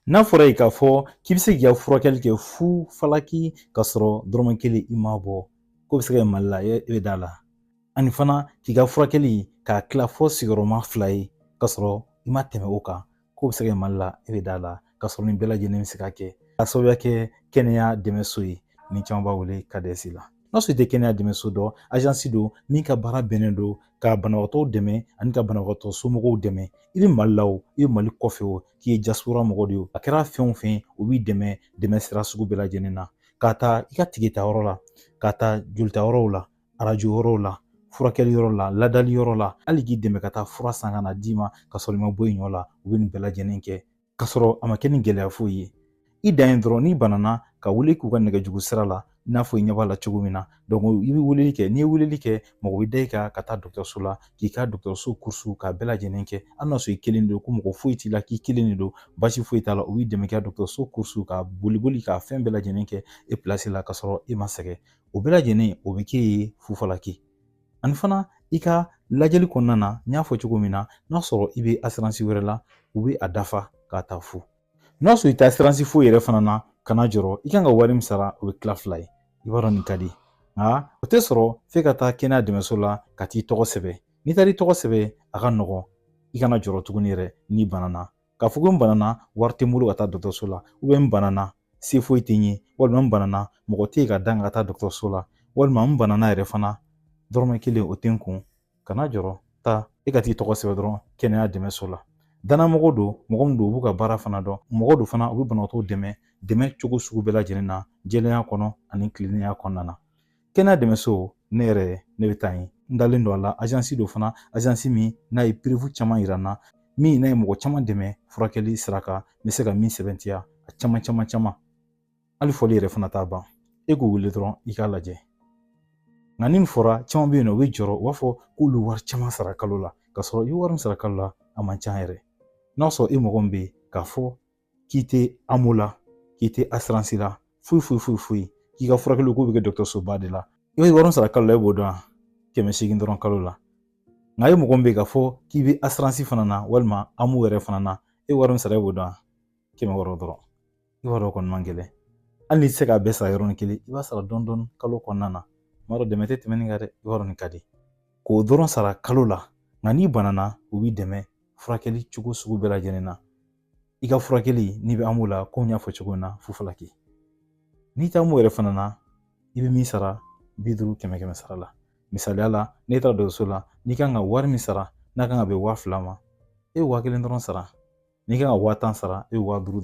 N'a fɔra ye k'a fɔ k'i bɛ se k'i ka furakɛli kɛ fu falaki ka sɔrɔ dɔrɔmɛ kelen i m'a bɔ, k'o bɛ se ka kɛ Mali la, e bɛ da la. Ani fana k'i ka furakɛli k'a tila fɔ sigiyɔrɔma 2 ye ka sɔrɔ i ma tɛmɛ o kan, k'o bɛ se ka kɛ Mali la, e bɛ da la. Ka sɔrɔ nin bɛɛ lajɛlen bɛ se ka kɛ k'a sababuya kɛ kɛnɛya dɛmɛso ye ni caman b'a wele CADES la. N'a sɔrɔ i tɛ kɛnɛya dɛmɛso dɔn, agence don min ka baara bɛnnen don ka banabagatɔw dɛmɛ ani ka banabagatɔ somɔgɔw dɛmɛ. I bɛ Mali la o, i bɛ Mali kɔfɛ o, k'i ye diaspora mɔgɔ de ye o, a kɛra fɛn o fɛn ye, o b'i dɛmɛ dɛmɛ sira sugu bɛɛ lajɛlen na. K'a ta i ka tike ta yɔrɔ la, k'a ta jolita yɔrɔw la, arajo yɔrɔw la, furakɛli yɔrɔ la, ladali yɔrɔ la, hali k'i dɛmɛ ka taa fura san ka na d'i ma ka sɔrɔ i ma bɔ i ɲɔ la, u bɛ nin bɛɛ lajɛlen kɛ ka sɔrɔ a ma kɛ ni gɛlɛya foyi ye. I dan ye dɔrɔn n'i banana ka wele k'u ka nɛgɛjuru sira la, i n'a fɔ i ɲɛ b'a la cogo min na. I bɛ weleli kɛ, n'i ye weleli kɛ, mɔgɔ bɛ da i kan ka taa dɔgɔtɔrɔso la, k'i ka dɔgɔtɔrɔso kurusu k'a bɛɛ lajɛlen kɛ. Hali n'a sɔrɔ i kelen don, ko mɔgɔ foyi t'i la, k'i kelen de don, baasi foyi t'a la, u b'i dɛmɛ k'i ka dɔgɔtɔrɔso kurusu ka boli boli k'a fɛn bɛɛ lajɛlen kɛ e pilasi la ka sɔrɔ e ma sɛgɛn. O bɛɛ lajɛlen o bɛ k'e ye fufalaki. Ani fana i ka lajɛli kɔnɔna na, n y'a fɔ cogo min na, n'a sɔrɔ i bɛ assurance wɛrɛ la, u bɛ a dafa k'a ta fu. N'a sɔrɔ i tɛ assurance foyi yɛrɛ fana na, kana jɔrɔ, i kan ka wari min sara o bɛ tila 2 ye. I b'a dɔn nin ka di, nka o tɛ sɔrɔ f'e ka taa kɛnɛya dɛmɛso la ka t'i tɔgɔ sɛbɛn. N'i taara i tɔgɔ sɛbɛn, a ka nɔgɔn, i kana jɔrɔ tuguni yɛrɛ n'i banana. K'a fɔ ko n banana, wari tɛ n bolo ka taa dɔgɔtɔrɔso la, n banana, se foyi tɛ n ye, walima n banana, mɔgɔ tɛ yen ka da n kan ka taa dɔgɔtɔrɔso la, walima n banana yɛrɛ fana, dɔrɔmɛ kelen o tɛ n kun. Kana jɔrɔ, taa e ka t'i tɔgɔ sɛbɛn dɔrɔn kɛnɛya dɛmɛso la. Danamɔgɔ don, mɔgɔ min don, u b'u ka baara fana dɔn, mɔgɔ don fana, u bɛ banabaatɔw dɛmɛ dɛmɛ cogo sugu bɛɛ lajɛlen na, jɛlenya kɔnɔ ani tilennenya kɔnɔna na. Kɛnɛya dɛmɛso, ne yɛrɛ ne bɛ taa yen, n dalen don a la. Agence don fana, agence min n'a ye preuve caman yira n na, min n'a ye mɔgɔ caman dɛmɛ furakɛli sira kan, n bɛ se ka min sɛbɛntiya a caman caman caman, hali fɔli yɛrɛ fana t'a ban. E k'u wele dɔrɔn i k'a lajɛ. Nka ni nin fɔra, caman bɛ yen nɔ, u bɛ jɔrɔ, u b'a fɔ k'olu wari caman sara kalo la, k'a sɔrɔ i bɛ wari min sara kalo la a man ca yɛrɛ. N'a sɔrɔ e mɔgɔ min bɛ yen k'a fɔ k'i tɛ AMO la, k'i tɛ assurance la, foyi foyi foyi foyi, k'i ka furakɛli k'o bɛ kɛ dɔgɔtɔrɔsoba de la, i bɛ wari min sara kalo la, e b'o dɔn wa? 800 dɔrɔn kalo la. Nka e mɔgɔ min bɛ yen k'a fɔ k'i bɛ assurance fana na, walima AMO yɛrɛ fana na, e wari min sara, e b'o dɔn wa? 600 dɔrɔn. I b'a dɔn kɔni man gɛlɛn. Hali n'i tɛ se k'a bɛɛ sara yɔrɔnin kelen, i b'a sara dɔɔni dɔɔni kalo kɔnɔna na. N b'a dɔn dɛmɛ tɛ tɛmɛ nin kan dɛ, i b'a dɔn nin ka di. K'o dɔrɔn sara kalo la, nka n'i banana, u b'i dɛmɛ furakɛli cogo sugu bɛɛ lajɛlen na. I ka furakɛli n'i bɛ AMO la, komi n y'a fɔ cogo min na, fufalaki. N'i tɛ AMO yɛrɛ fana na, i bɛ min sara 50 kɛmɛ kɛmɛ sara la. Misaliya la, n'e taara dɔgɔtɔrɔso la, n'i kan ka wari min sara, n'a kan ka bɛn 2000 ma, e bɛ 1000 dɔrɔn sara. N'i kan ka 10,000 sara, e bɛ 5000 dɔrɔn.